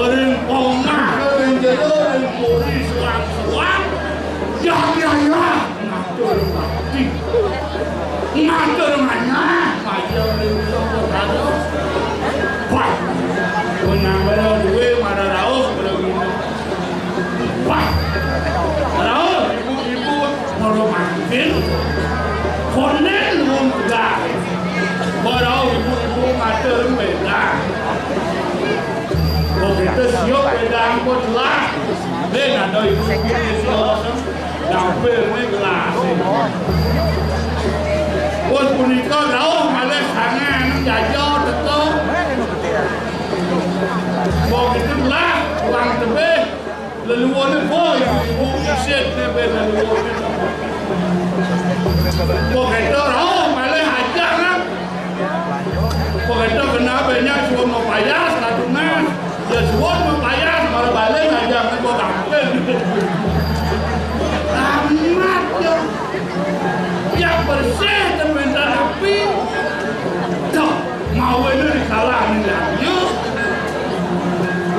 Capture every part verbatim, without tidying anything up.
Ring pongah, ring jero, ring puri, suang-suang. Ya, ya, ya. Ngatur bakti. Ngatur manah. Maya ring Sangha Dara. Wah. Punang bala duwe marang rauh, bala ngene. Wah. Rauh, ibu-ibu, mara mangkin. Konden wong tegal. Rauh, ibu-ibu, matur medal. Begitu siap pedang pun telah. Dia nak ada ibu-ibu ni siap. Dampir ni gelas. Pun punika rauh malih sangan jaja teka. Begitu telah, wang tebih. Leluhurnya, boh, ibu-ibu isit ni, ben leluhurnya. Begitu rauh malih ajang, ah. Pokoknya kena banyak suruh mapayas, katunas. Ya suruh mapayas, malah balik aja, kan gua kampung. Amat ya. Yang bersih, temen rapi. Tuh, mau ini dikalah nih, ya.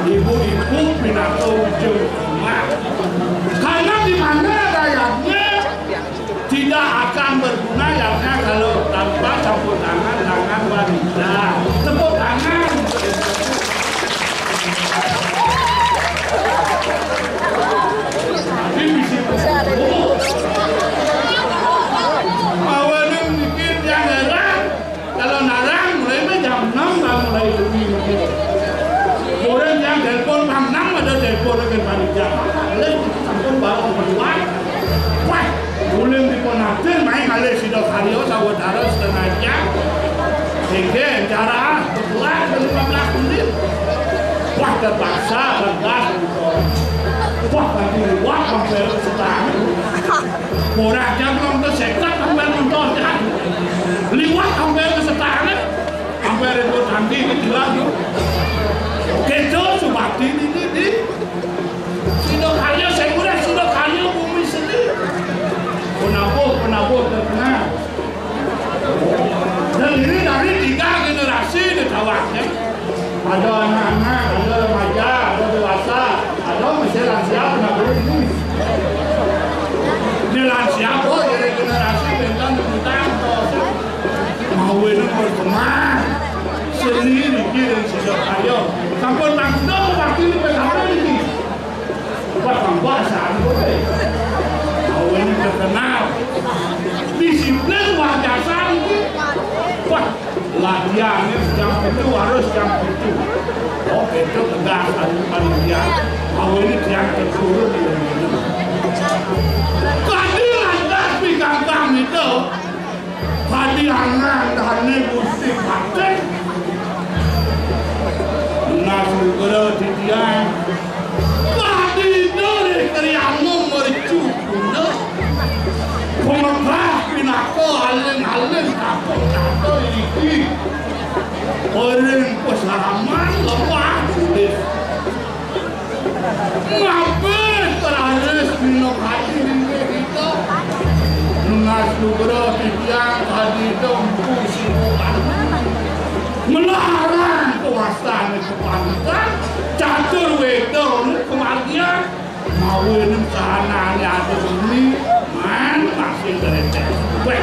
Ibu-ibu pinaka ujung rumah. Karena di mana dayanya, tidak akan berguna yadnya kalau tanpa campur tangan, tangan wanita. Tepuk tangan. Ini bisi buku. Awanan bikin yang heran. Kalau narang, mulai mah jam enam lah mulai bunyi. Orang yang telepon jam enam ada telepon dengan panitia. Lek sampun baru keluar. Wah, ulun dipun atur main malih sida karya sawetara setengah jam. Sehingga acara keluar lima belas menit. Wah, terpaksa, terpaksa. Wah, nanti luar sampai setengah. Ora jam nonton seket sampai nonton jam. Liwat sampai ke setengah. Sampai ribut nanti di jalan tu. Kita subakti di, di, di. Sida karya, saya udah sida karya bumi sendiri. Penabuh, penabuh terkenal. Dan ini dari tiga generasi di tawaknya. Ada anak-anak, ada remaja, ada dewasa, ada masih lansia, penabuh ini. Ini lansia, oh, dari generasi bintang, bintang, mau ini berkembang. Seni niki ring sida karya. Sampun mangda waktu di P K P niki. Wah, tambah sanggup, eh. Mau ini terkenal. Disiplin luar biasa niki. Wah, latihan ini jam pitu harus jam pitu. Oh, itu tegas dari panitia. Mau ini tiang terturun di ini. Tadi lantas di kangkang itu. Padiangan dane Gusti Patih. Nunas nugra titiang. Padi dore kriamu mercu guna. Pemegah pinaka aling-aling kapung kata iki. Ring pesalaman lemah tulis. Ngabih keraris minum hati ringgih kita. Nunas nugra titiang hadi tempu sibukan. Melarang kewasane kepantan, catur wedane kemargian, mawinan sahanane adu bumi, man masih teretes. Weh,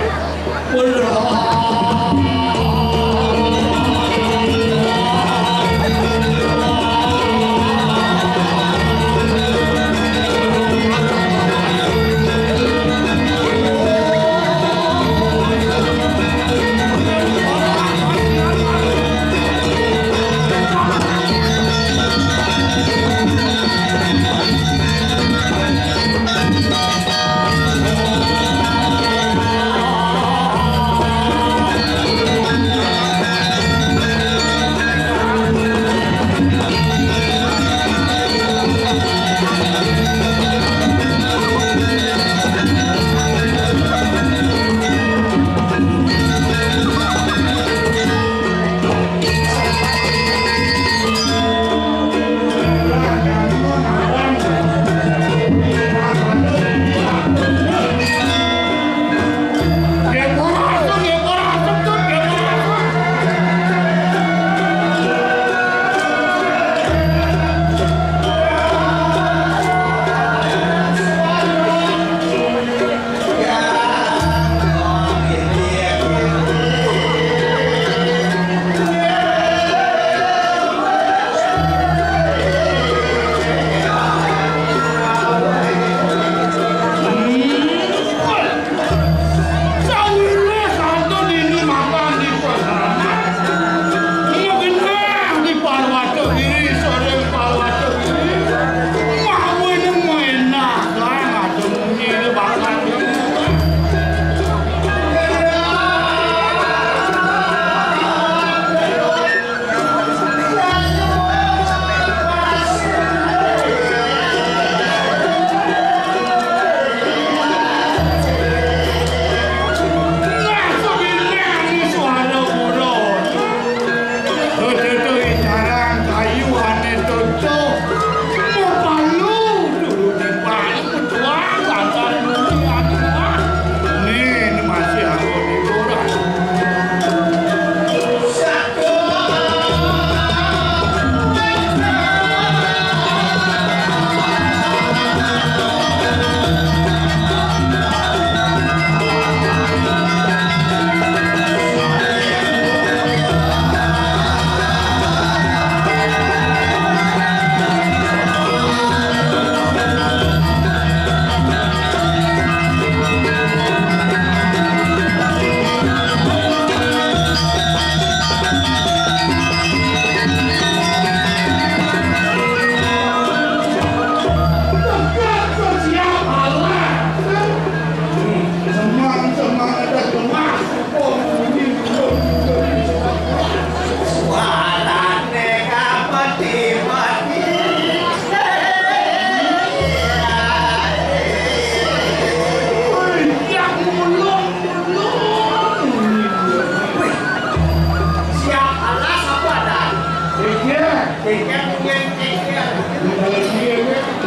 Kékér, yén kékér.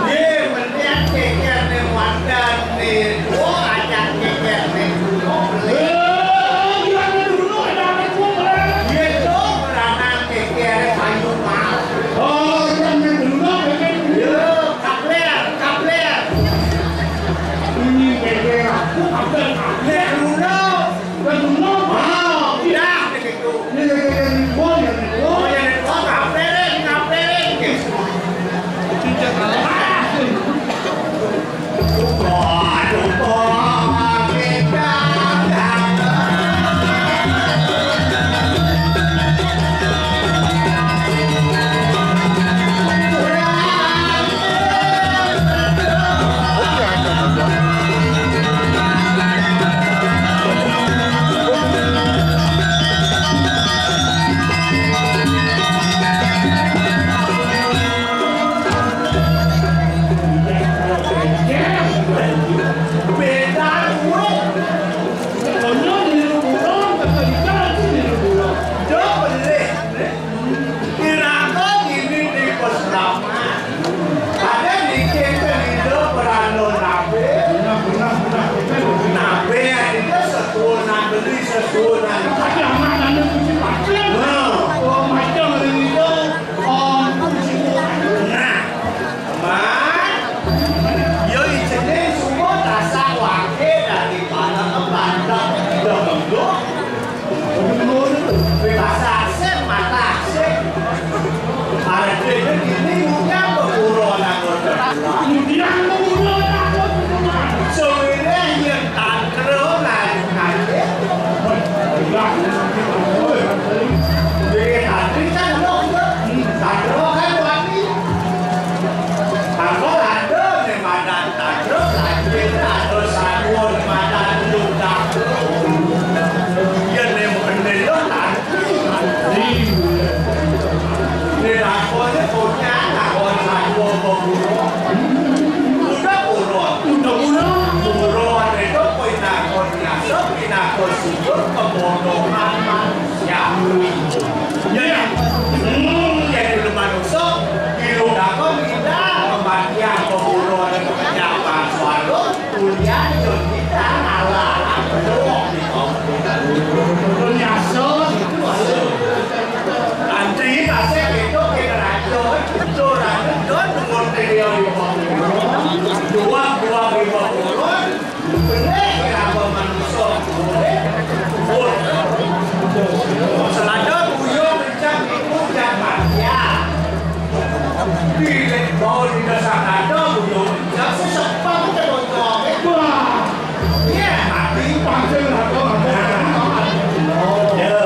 Yé, mending kékér né wadan né. Oh, acan kékér né. Yé, to, beranak kékér, kayu mal. Oh, iya, né dulu, kékér. Yé, kaplér, kaplér. Ini kékér, aku kaplér, kaplér. Né dulu. Né dulu. Oh, iya, né gitu. Iraga dini di Paslaman. Ada niki cerita peranu nabe. Nabe itu setuhunan beli, setuhunan. Ada mana nih, mesti macam. Nah. Oh, macam ini. Oh, mesti. Nah. Mat, yo, ijeneng sumur tasak wage daripada kebandang. Yo, monggo. Bahasa asing, mata asing. Arep dhewe kene ngunyah pemurun anggota. Ngunyah pemurun anggota. Suwene yen tantro layu kaye. Dhewe tantri kan lho, tantro kan wani. Mangko lado ne madan tanduk, lajeng dados saguwa madan tunduk. Yen ne mendelo tanduk. Ne lakone konyang lakon saguwa pemurun. Udah purun. Udah purun. Purun itu pinakon nyasok, pinakon sujud, pembodohan manusia. Ya, ya. Hmm, jadi lu manusia, di lu dakon kita, kematian, pembunuhan, penyapa, suara, kuliah, jun kita, ngalah, belum, nyasar, itu, antri, pasir, itu, kita raja, itu, raja, itu, nunggu, dia, dua, dua, lima puluh, Bener, kenapa manusia boleh? Selada buyung kencang di puncak mafia. Bilik bau di dasar ada buyung kencang, sesepang kita bocor. Wah, iya, mati. Panggil apa? Ya.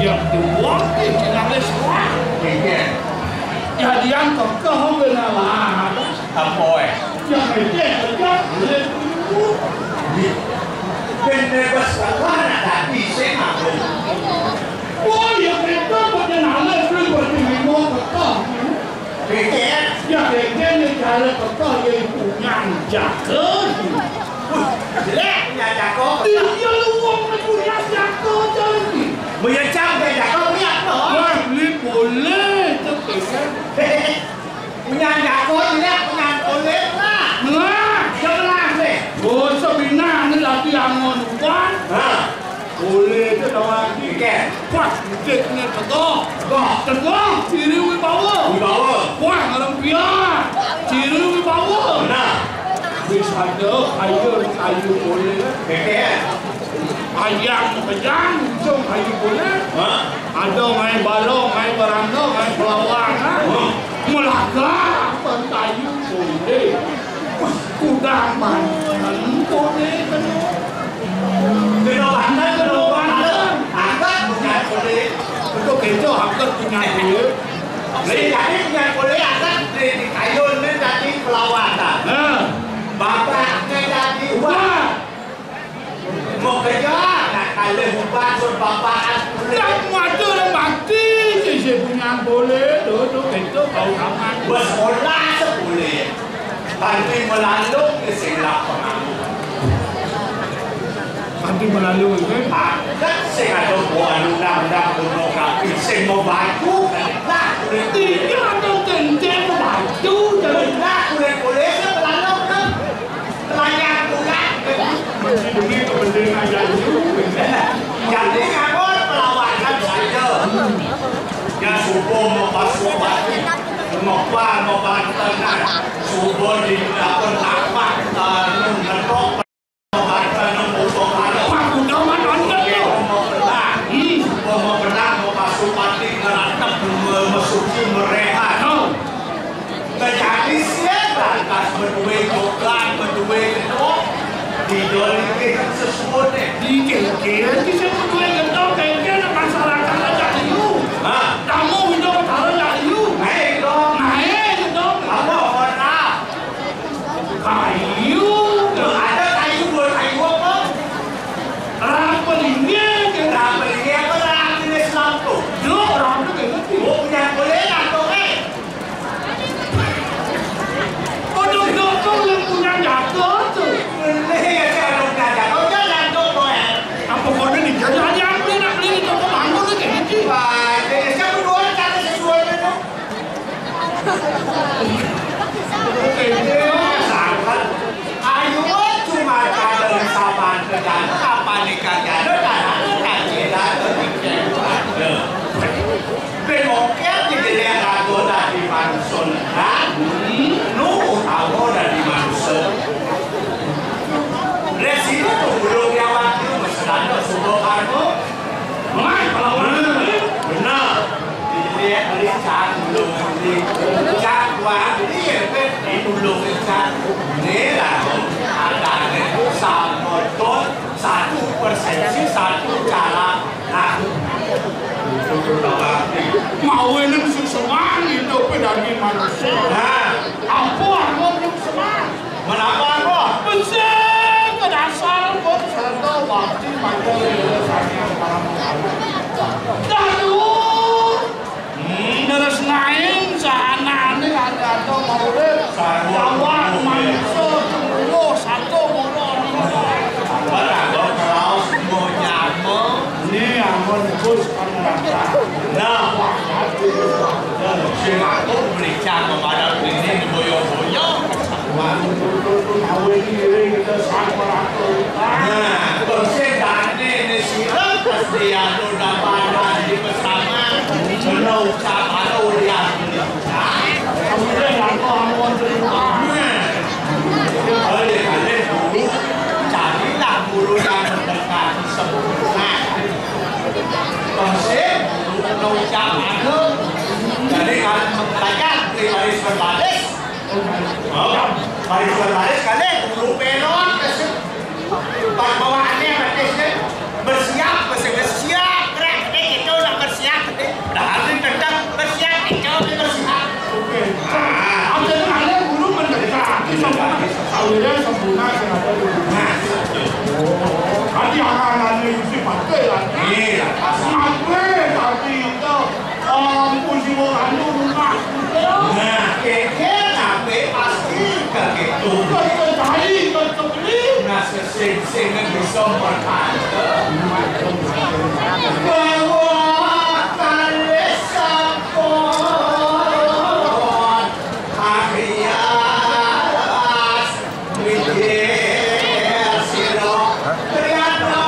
Ya, wong iki nangis wah. Iya. Jadian kekeh ngene lah. Apa, eh? Ya, ngene, ya. Iya. Ben bebas kawan, ada di sing aku. Oh, ya, kita perkenalkan dulu, berarti memang kekeh. Pikir. Ya, pikir nek jare teko ya iku nyanjake. Jelek nyanjake. Iya, lu wong niku nyanjake to iki. Mbok ya jam nyanjake lihat to. Wah, beli boleh to pikir. Nyanjake jelek, nyanjake lah. Nah, jelas nih. Oh, sebina ini lagi angon kan. Hah? Boleh itu tawar iki. Pikir. Teguh. Teguh. Teguh, ciri wibawa. Wibawa. Kuat ngarang pian. Ciri wibawa. Benar. Wis ada kayu, kayu boleh. Betul. Ayam kejang, ujung kayu boleh. Ha? Ada main bala, main beranda, main pelawak, ha? Ha? Melaka, kayu boleh. Kudang mantan boleh kena. Kena bantal, kena bantal. Angkat punya boleh. Betul, kecoh angkat punya boleh. Boleh jadi punya boleh, angkat di, di kayun ni jadi pelawak dah. Ha. Bapak ni jadi ubat. Mau kerja, nak kalah ubat, suruh bapak boleh. Tak ada orang mati, sisi punya boleh. Tu, tu, kecoh kau amat. Bersekolah seboleh. Panti melalung ke sing lak pengamu. Panti melalung ke? Adat sing ada buah undang-undang pornografi sing mau baju. Nah, iya, ada tentang mau baju. Nah, boleh-boleh saya melalung ke pelayan pulang. Demi kepentingan yang itu. Jadi ngapa perlawanan saja? Ya, subuh mau pasukan, mau pan, mau banten, nah. Subuh di dapur lapak, anu, ngetok, mau banten, mau potong, anu. Pak, udah mah nonton tuh. Mau belah. Hmm. Subuh mau belah, mau pasukan, ngeratep, mau mesuci, merehat. Oh. Terjadi siang lantas berdua jogan, berdua kedok. Tidak lagi sesuatu. Dikira-kira kita berdua kedok, kayaknya ada masyarakat ada liu. Hah? Kamu hidup ada liu. Naik dong. Naik dong. Apa warna? Kayu. Ada kayu, buat kayu apa? Rapelinge, rapelinge apa? Rapelinge selampung. Dok, rapelinge. Oh, punya boleh lah, dok, eh. Kodok-kodok yang punya jago tu. Boleh ya, saya ada punya jago. Jangan dok, boy. Apa kau ni jadi aja aku nak beli di toko bangun ni, kayak gitu. Wah, jadi siapa dua cari sesuatu tu? Oke, sangat. Ayo, cuma ada saban ke jana, apa nikah jana, dan ada kaji jana, mikir jana. Pemokir dijelek rago dari manusia, kan? Nu utama dari manusia. Dari sini tuh belum yang waktu, masih ada subuh karma. Mai, kalau benar. Benar. Dilihat beli cat dulu, beli cat kuat, beli ya, kan? Ini dulu cat. Ini lah, ada sama tuh, satu persepsi, satu cara. Nah, mau ini mesti semangat hidup dari manusia. Nah, apa yang mesti semangat? Menapa, Bos? Besi ke dasar, Bos, serta bakti pada Ida Sang Hyang Parama Kawi. Daduh! Hmm, terus naing saanane ada-ada maulid. Sarwa manusa, jumlah satu mula. Sabar, Abang, kalau semua nyama. Ini ampun, Gus, pengerasa. Nah. Sing aku beli cang kepada ini, boyo-boyo. Nah, bersih tadi ini sirap, pasti anu dapat di pesanan. Kena ucap, ada ulian. Nah, oleh-oleh dulu, carilah guru yang mendekati sempurna. Bersih, guru kena ucap, ada. Jadi, kalau belajar di baris berbaris, Oh, baris berbaris kali, guru pelon, pas bawaannya batis kan, bersiap, bersiap, bersiap, gerak, gede gitu, udah bersiap, gede. Dah, harus tetap bersiap, gitu, bersiap. Oke. Ah. Ada kalian guru mendekat, sempurna, sempurna, sengaja dulu. Nah. Oh, hati anak-anaknya Yusuf pakai lah. Iya. Ngapain tadi itu? Ampun, si wong anu rumah. Nah, keke nape pasti kagetu. Kecai, kecebeli. Nah, sesing-sing bisa berkata bahwa kalih sampun ahias mikir sira. Hah? Triatno.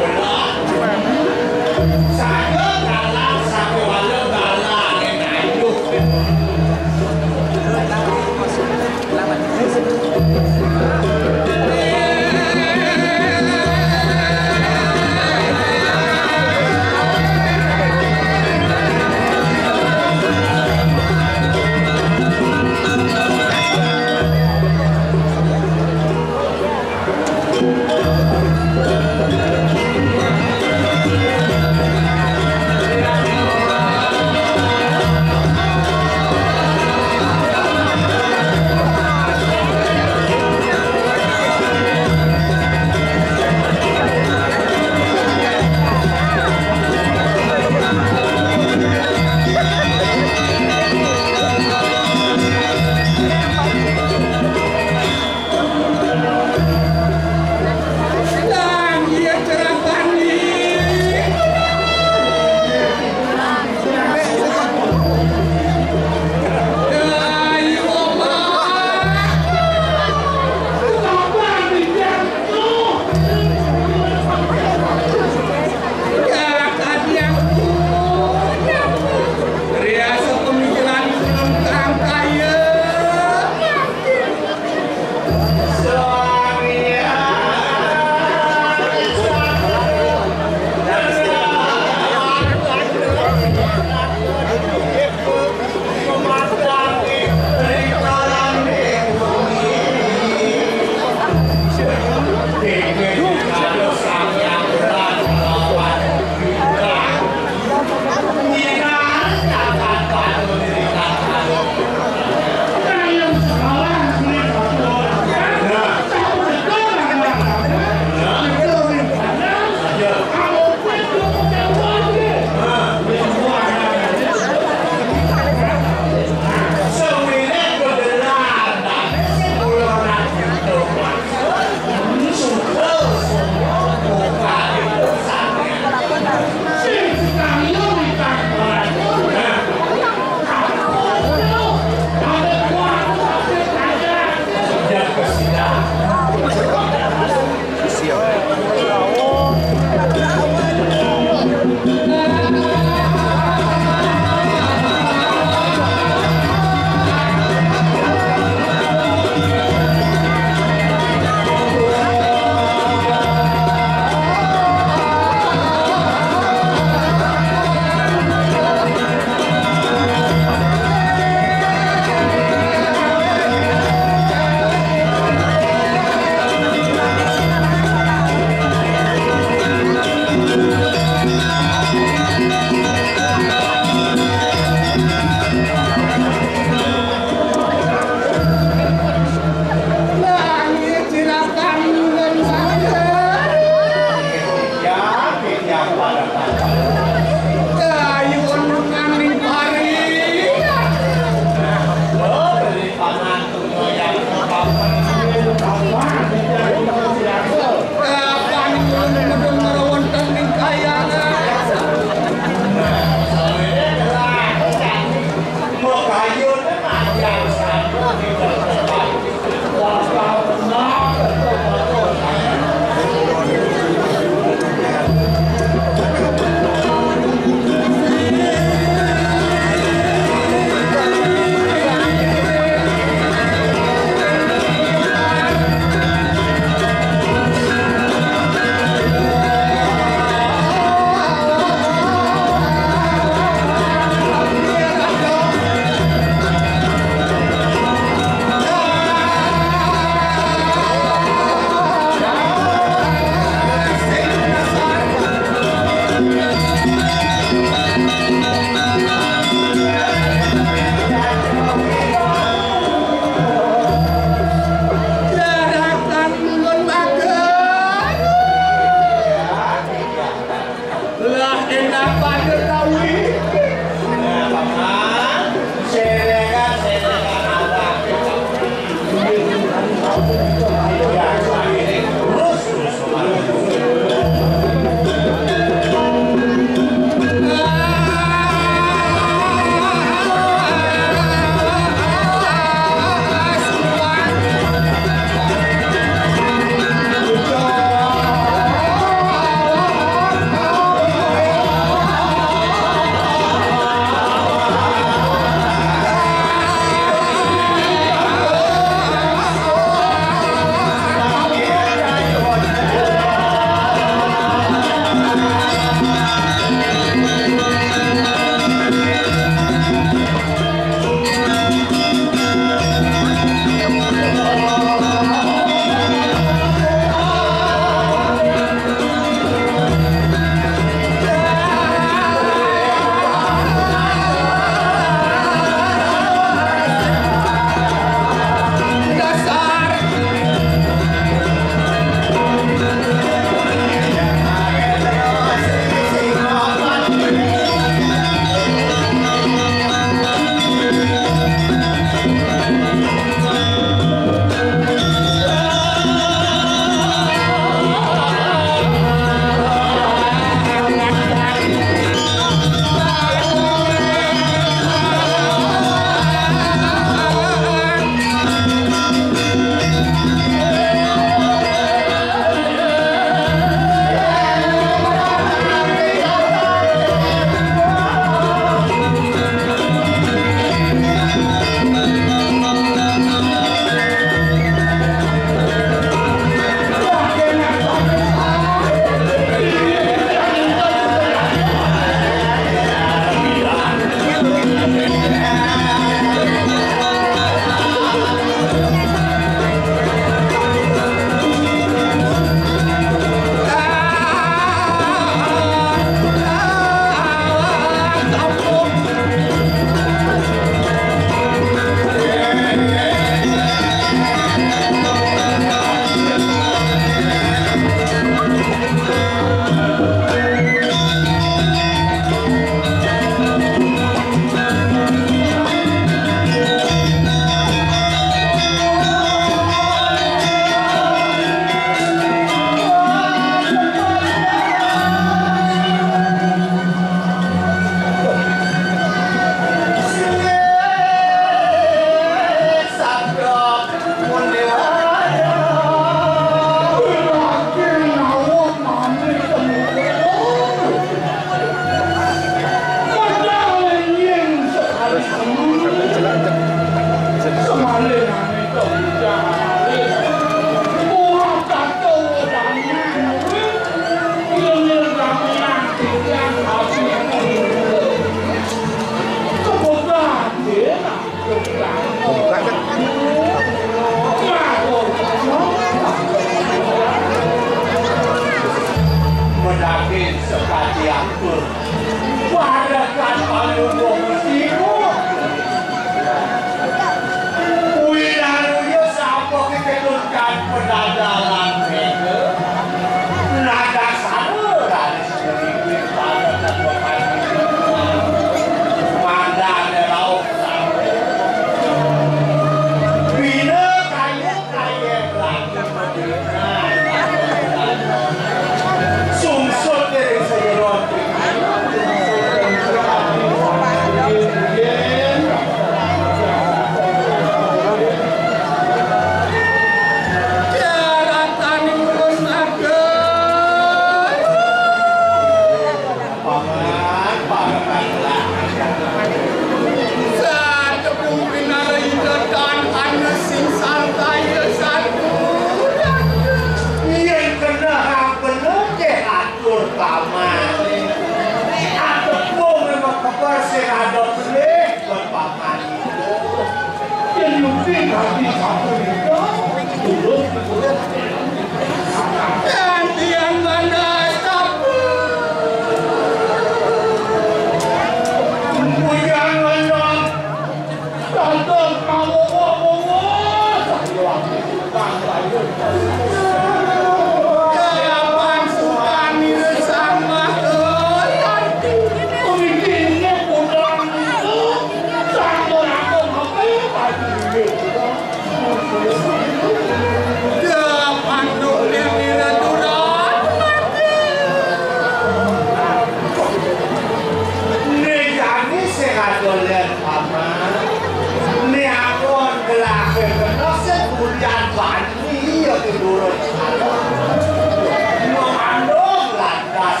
Mengandung lantas.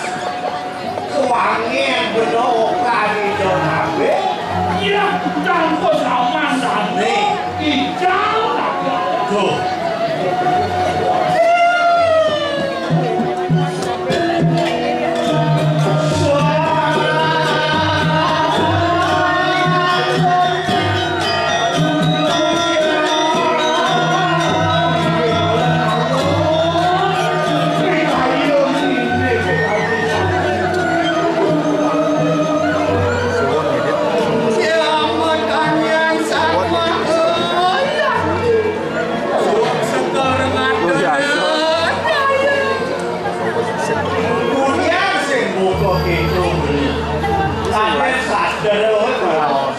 Wangen beno kali do nabe. Iya, tangko saman sane. Ijau tak. Tuh. Kemudian sing buka pintu. Sampai sadar, oh,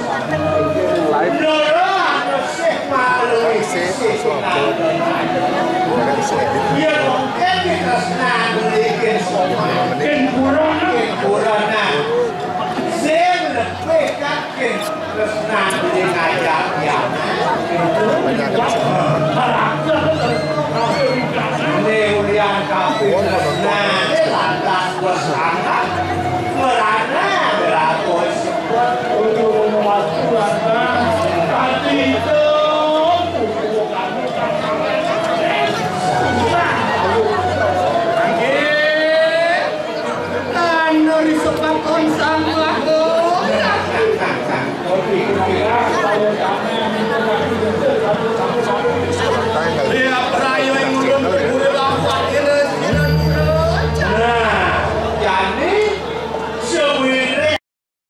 Nurun sing maklumi sisi sing nandhani. Yen mungkin ditresnani iki sapa? Ken buronan. Ken buronan. Sing lebih kan ken tresnani ngajak ya.